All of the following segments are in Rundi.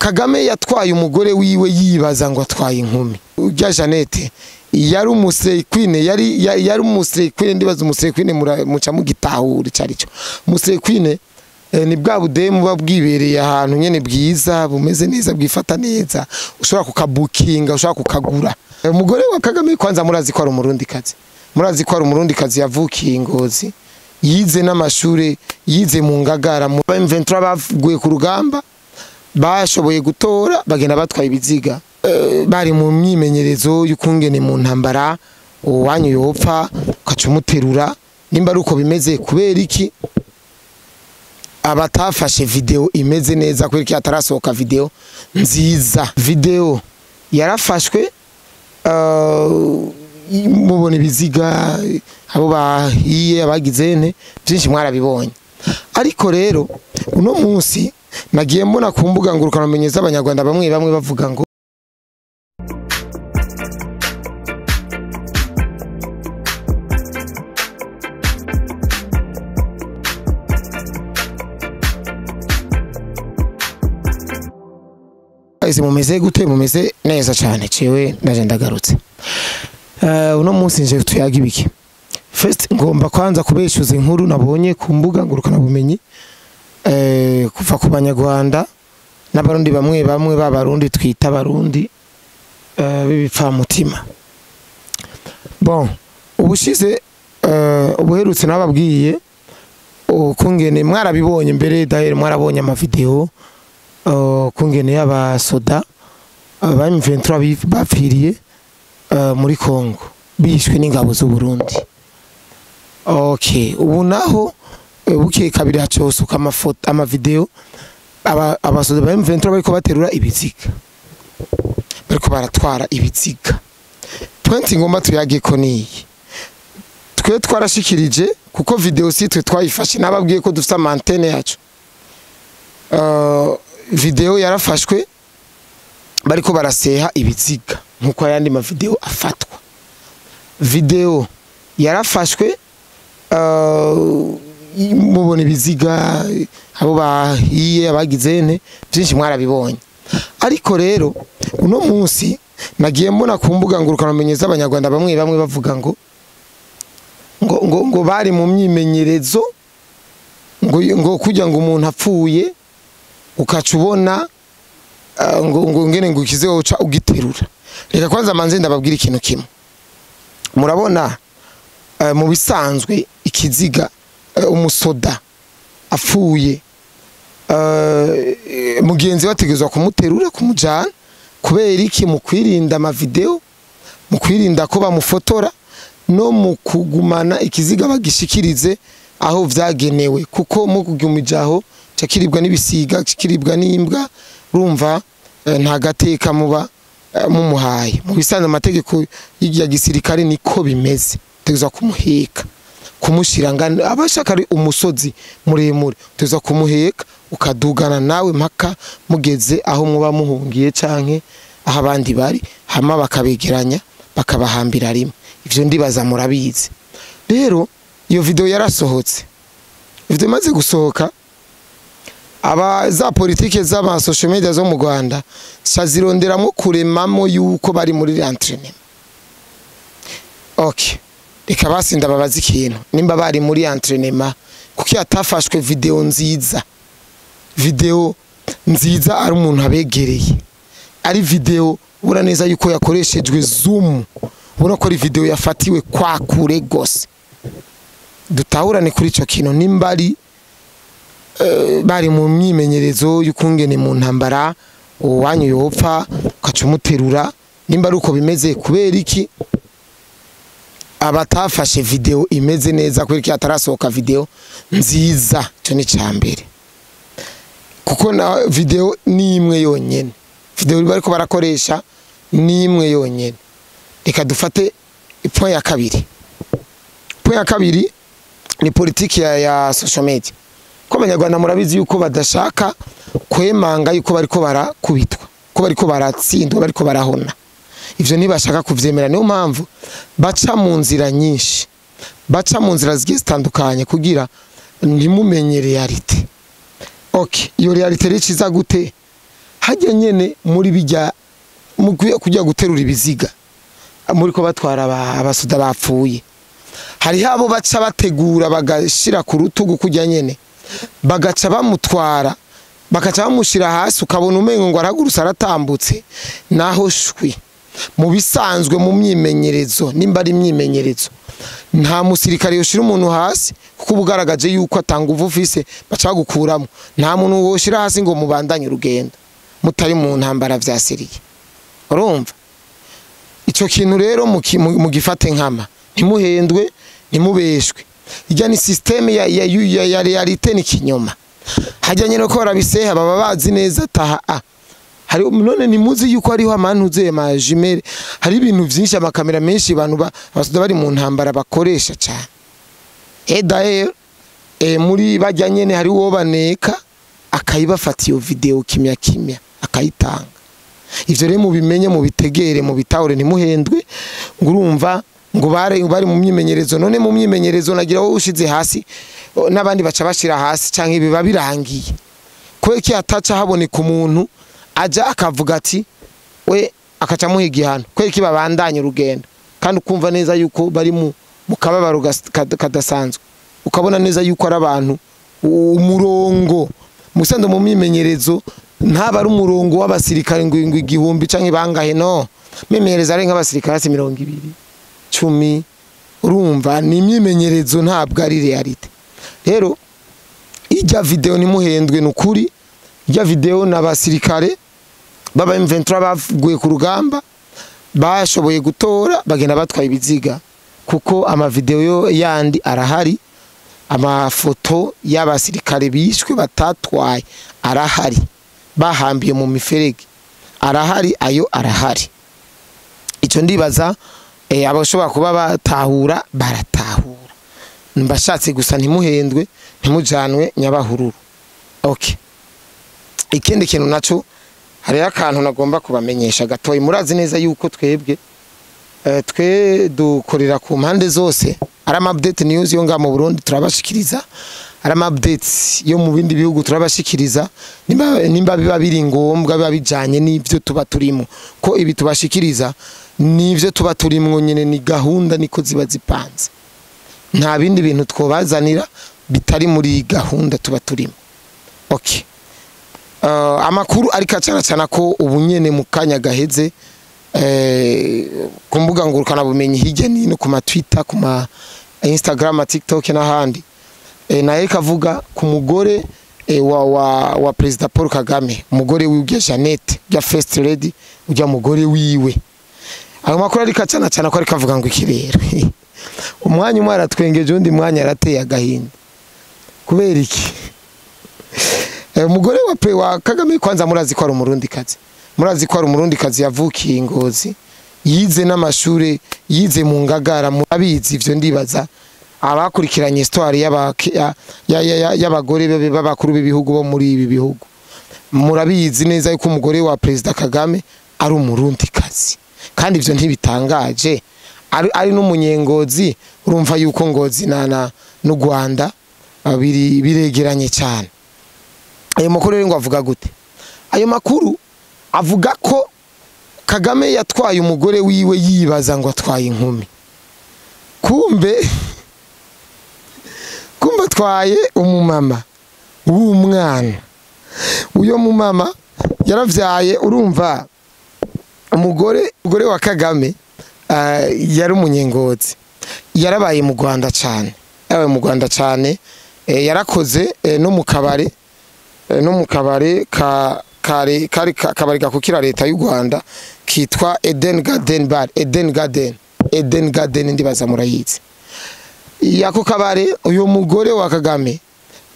Kagame yatwaye umugore wiwe yibaza ngo atwaye inkumi. Urya Jeannette yari umu-slay queen, yari umu-slay queen. Ndibaza umu-slay queen muca mugitahura icari cyo. Umu-slay queen ni bwa budemu buba bwibereye ahantu nyene bwiza, bumeze neza, bwifata neza, ushobora kukabukinga, ushobora kukagura. Umugore wa Kagame kwanza murazi ko ari umurundi kazi, murazi ko ari umurundi kazi yavukiye Ngozi, yize n'amashure, yize mu Ngagara. Mu M23 bavuye ku rugamba, bashoboye gutora, bagenda batwaye ibiziga. Bari mu myimenyerezo y'ukungene mu ntambara uwanyu yopfa ukaca umuterura. Nimba ari uko bimeze, kubera iki abatafashe video imeze neza? Kubera iki hatarasohoka video nziza? Video yarafashwe, mubona ibiziga, abo bahiye, abagize nte, byinshi mwarabibonye. Ariko rero uno munsi nagiye mbona ku mbuga ngurukanabumenyi z'Abanyarwanda bamwe bamwe bavuga ngo Ese mumeze gute? Mumeze neza cyane. Cewe ndaje ndagarutse. Uno munsi nje tuyaga ibiki? First, ngomba kwanza kubeshuza inkuru nabonye ku mbuga ngurukanabumenyi kuva ku Banyarwanda n'Abarundi bamwe bamwe, b'Abarundi twita Abarundi b'ibipfamutima. Bon, ubushize, ubuherutse nababwiye ukungene mwarabibonye mbere dahere, mwarabonye amavideo kungene y'abasoda ba M23 bapfiriye muri Congo, bishwe n'ingabo z'u Burundi. Okay, ubu naho bukeye kabiri hacosoka amafoto, amavideo, abasoda ba M23 bariko baterura ibiziga, bariko baratwara ibiziga. Point ngomba tuyage ko niyi: twe twarashikirije, kuko video si twe twayifashe, nababwiye ko dufite ama antenne yacu. Video yarafashwe bariko baraseha ibiziga nkuko ayandi ma video afatwa. Video yarafashwe, mubona ibiziga, abo bahiye, abagize nte, byinshi mwarabibonye. Ariko rero uno munsi nagiye mbona ku mbuga ngurukanabumenyi z'Abanyarwanda bamwe bamwe bavuga ngo bari mu myimenyerezo, ngo kugira ngo umuntu apfuye ukaca ubona ngo ngene ngo ukize uca ugiterura. Reka kwanza manze ndababwira ikintu kimwe. Murabona, mu bisanzwe ikiziga, umusoda apfuye, mugenzi we ategerezwa kumuterura, kumujana. Kubera iki? Mu kwirinda amavideo, mu kwirinda ko bamufotora, no mu kugumana ikiziga bagishikirize aho vyagenewe, kuko mu kugumijaho cakiribwa n'ibisiga, kiribwa n'imbwa. Urumva, nta gateka muba mumuhaye. Mu bisanzwe amategeko ya gisirikare niko bimeze, utegerezwa kumuheka, kumushira ngana abashaka ari umusozi muremure, utegerezwa kumuheka ukadugana nawe mpaka mugeze aho muba muhungiye canke aho abandi bari, hama bakabegeranya, bakabahambira rimwe. Ivyo ndibaza murabizi. Rero iyo video yarasohotse. Video imaze gusohoka, aba za politike z'aba social media zo mu Rwanda zironderamo kuremamo yuko bari muri entraînement. Okay, reka basi ndababaza ikintu: nimba bari muri entraînement, kuki hatafashwe video nziza? Video nziza ari umuntu abegereye, ari video ubona neza yuko yakoreshejwe zoom, ubona ko ari video yafatiwe kwa kure gose. Dutahurane kuri ico kintu: nimba ari bari mu myimenyerezo y'ukungene mu ntambara uwanyu yopfa ukaca umuterura, nimba ari uko bimeze, kubera iki abatafashe video imeze neza? Kubera iki hatarasohoka video nziza? Ico ni cambere, kuko na video ni imwe yonyene, video bariko barakoresha ni imwe yonyene. Reka dufate point ya kabiri. Point ya kabiri ni politiki ya social media, ko Abanyarwanda murabizi yuko badashaka kwemanga yuko bariko barakubitwa, ko bariko baratsindwa, bariko barahona. Ivyo ntibashaka kuvyemera. Niyo mpamvu baca mu nzira nyinshi, baca mu nzira zigiye zitandukanye kugira ntimumenye réalité. Okay, iyo réalité rero iza gute? Hajya nyene muri bijya kujya guterura ibiziga muri ko batwara abasoda bapfuye, hari abo baca bategura bagashira ku rutugu kujya nyene, bagaca bamutwara bakaca bamushira hasi, ukabona umengo ngo arahagurutse aratambutse. Naho shwi mu bisanzwe mu myimenyerezo, nimba ari imyimenyerezo, nta musirikare yoshira umuntu hasi kuko ubugaragaje yuko atanga uvufise baca gukuramo. Nta muntu woshira hasi ngo mubandanye urugendo mutari mu ntambara vyasiriye. Urumva ico kintu rero mugifate nkama, ntimuhendwe, ntimubeshwe. Ijya ni systeme ya realite ni kinyoma. Hajya nyene ko barabiseha baba bazi neza taha a hari none nimuzi yuko hariho amantuze ma jumelle, hari ibintu vyinshi, amakamera menshi abantu abasoda bari mu ntambara bakoresha cyane. D'ailleurs muri bajya nyene hari uwo baneka akayibafata iyo video kimya kimya akayitanga. Ivyo rero mubimenye, mubitegere, mubitahure, ntimuhendwe ngo urumva ngo bari mu myimenyerezo. None mu myimenyerezo nagira wowe ushize hasi n'abandi baca bashira hasi canke biba birangiye. Kubera iki hataca haboneka umuntu aja akavuga ati we akaca amuha igihano? Kubera iki babandanye urugendo kandi ukumva neza yuko bari mu kababaro kadasanzwe, ukabona neza yuko ari abantu umurongo musando mu myimenyerezo ntaba ari umurongo w'abasirikare ngo igihumbi canke bangahe, no myimenyerezo ari nk'abasirikare 20 10. Urumva ni imyimenyerezo ntabwo ari realite. Rero ijya video nimuhendwe nukuri, ijya video n'abasirikare baba M23 bavuye ku rugamba bashoboye gutora bagenda batwaye ibiziga, kuko ama video yo yandi arahari, amafoto y'abasirikare bishwe batatwaye arahari, bahambiye mu miferege arahari, ayo arahari. Ico ndibaza abashobora kuba batahura baratahura. Mbashatse gusa ntimuhendwe, ntimujanwe nyabahururu. Okay. Ikindi kintu naco hari akantu nagomba kubamenyesha gatoyi. Murazi neza yuko twebwe twe dukorera ku mpande zose, ari ama update news yo nga mu Burundi turabashikiriza, ari ama updates yo mu bindi bihugu turabashikiriza, nimba biba biri ngombwa biba bijanye n'ivyo tuba turimo, ko ibi tubashikiriza nivyo tuba turimwo nyene, ni gahunda niko ziba zipanze. Nta bindi bintu twobazanira bitari muri gahunda tuba turimo. Okay. Amakuru ariko acana cana ko ubu nyene mu kanya gaheze ku mbuga ngurukana bumenyi hirya nino, ku ma Twitter, ku ma Instagram, TikTok n'ahandi, naye kavuga ku mugore wa President Paul Kagame, umugore wiwe Jeannette, ya First Lady, ujya mugore wiwe. Ayo makuru ariko acana cana ko ariko avuga ngo ikirero umwanya umwe aratwengeje undi mwanya arateye agahinda. Kubera iki? Umugore wa Kagame kwanza murazi ko ari umurundi kazi. Murazi ko ari umurundi kazi yavukiye Ngozi, yize n'amashure, yize mu Ngagara, murabizi ivyo ndibaza abakurikiranye histoire y'abagore b'abakuru b'ibihugu bo muri ibi bihugu. Murabizi neza yuko umugore wa President Kagame ari umurundi kazi. Kandi ivyo ntibitangaje, ari n'umunyengozi, urumva yuko Ngozi na n'u Rwanda biregeranye cyane. Ayo makuru rero ngo avuga gute? Ayo makuru avuga ko Kagame yatwaye umugore wiwe yibaza ngo atwaye inkumi, kumbe atwaye umumama w'umwana. Uyo mumama yaravyaye, urumva umugore wa Kagame yari umunyengozi, yarabaye mu Rwanda cyane, yarabaye mu Rwanda cyane, yarakoze no mu kabare, kari kabari gakukira leta y'u Rwanda kitwa Eden Garden Bar, Eden Garden ndibaza murayizi. Yako kabare uyo mugore wa Kagame,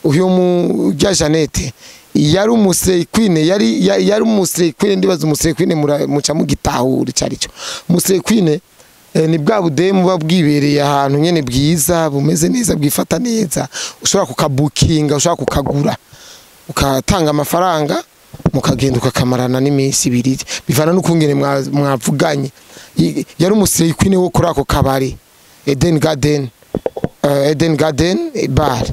uyo mu Jeannette yari umusei queen, yari umusei queen, ndibaza umusei queen muca mugitahura carico. Umusei queen ni bwa budemu buba bwibereye ahantu nyene bwiza bumeze neza bwifata neza, ushobora kukabukinga, ushobora kukagura ukatanga amafaranga mukagenda ukakamarana n'iminsi ibiri bivana n'ukungene mwavuganye. Yari umusei queen wo kuri ako kabari Eden Garden, Eden Garden Bar.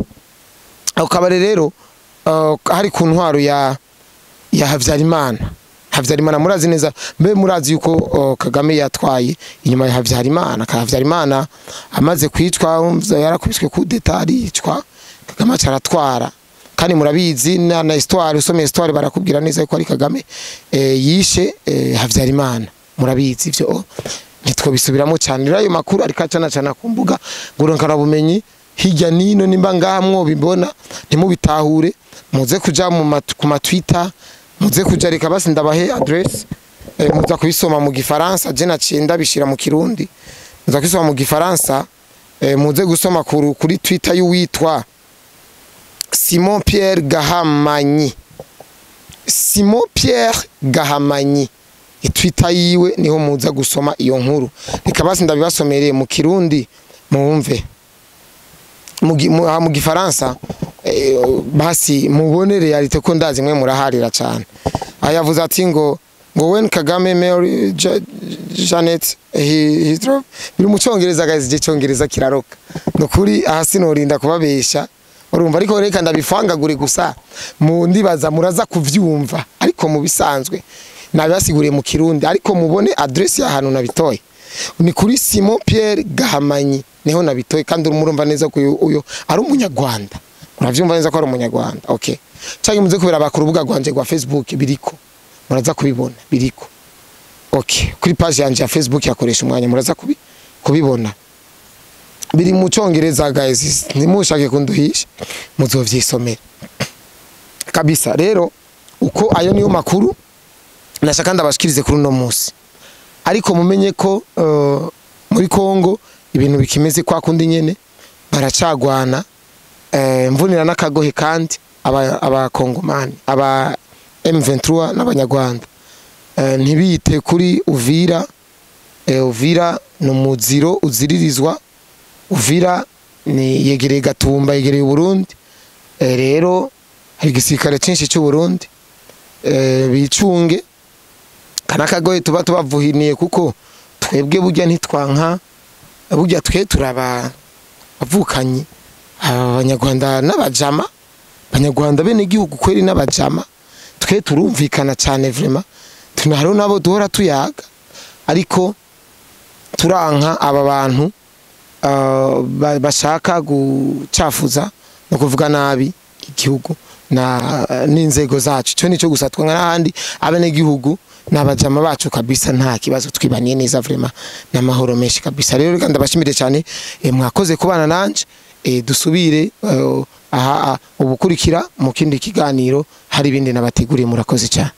Ako kabari rero hari ku ntwaro ya ya Havyarimana. Havyarimana murazi neza, mbe murazi yuko Kagame yatwaye inyuma ya Havyarimana. Havyarimana amaze kwicwa, yarakubiswe coup d'état aricwa, Kagame aratwara. Kandi murabizi na histoire, usomye histoire barakubwira neza ko ari Kagame yishe Havyarimana. Murabizi ivyo, ntitwo cyane. Rero ayo makuru ariko acana cana ku mbuga ngurukanabumenyi hirya nino, nimba ngaha mwobibona ntimubitahure, muze kuja ku ma Twitter, muze kuja, reka basi ndabahe adresse, muza kubisoma mu Gifaransa, je naciye ndabishira mu Kirundi, muza kubisoma mu Gifaransa, muze gusoma kuri Twitter y'uwitwa Simon Pierre Gahamanyi. Simon Pierre Gahamanyi, Twitter yiwe niho muza gusoma iyo nkuru. Reka basi ndabibasomereye mu Kirundi muwumve, mu Gifaransa basi mubone réalité, ko ndazi mwe muraharira cyane. Ayavuze ati ngo when Kagame marry Janet he drove. Biri mu Cyongereza guys, je Cyongereza kiraroka nukuri, aha sinorinda kubabesha, urumva, ariko reka ndabifangagure gusa mu ndibaza muraza kuvyumva, ariko mu bisanzwe nabibasiguriye mu Kirundi, ariko mubone adresse y'ahantu nabitoye ni kuri Simon Pierre Gahamanyi, niho nabitoye. Kandi murumva neza ko uyo ari umunyarwanda, muravyumva neza ko ari umunyarwanda. Okay, cyangwa muze kubera ku rubuga rwanje rwa Facebook biriko, muraza kubibona biriko. Okay, kuri page yanje ya Facebook yakoresha umwanya muraza kubibona biri mu Cyongereza guys, ntimushake kunduhisha, muzovyisomera kabisa. Rero uko ayo niyo makuru nashaka ndabashikirize kuri uno munsi, ariko mumenye ko muri Kongo ibintu bikimeze kwa kundi nyene, baracagwana. Mvunira n'akagohe kandi abakongomani aba M23 n'abanyarwanda, ntibite kuri Uvira. Uvira ni umuziro uziririzwa, Uvira ni yegereye Gatumba, yegereye Burundi. Rero hari igisirikare cyinshi cy'u Burundi, bicunge kanakagoye tuba tubavuhiniye, kuko twebwe burya ntitwanka, burya twe turaba avukanyi abanyarwanda n'abajama, abanyarwanda bene igihugu kweri n'abajama, twe turumvikana cyane vraiment, tunaharo nabo duhora tuyaga, ariko turanka aba bantu bashaka gucafuza no kuvuga nabi igihugu na n'inzego zacu. Cyo nico gusa twanka, n'ahandi abene gihugu n'abajama bacu kabisa, nta kibazo, twibaniye neza vraiment n'amahoro menshi kabisa. Rero reka ndabashimire cyane, mwakoze kubana nanje, dusubire aha ubukurikira mu kindi kiganiro, hari ibindi nabateguriye. Murakoze cyane.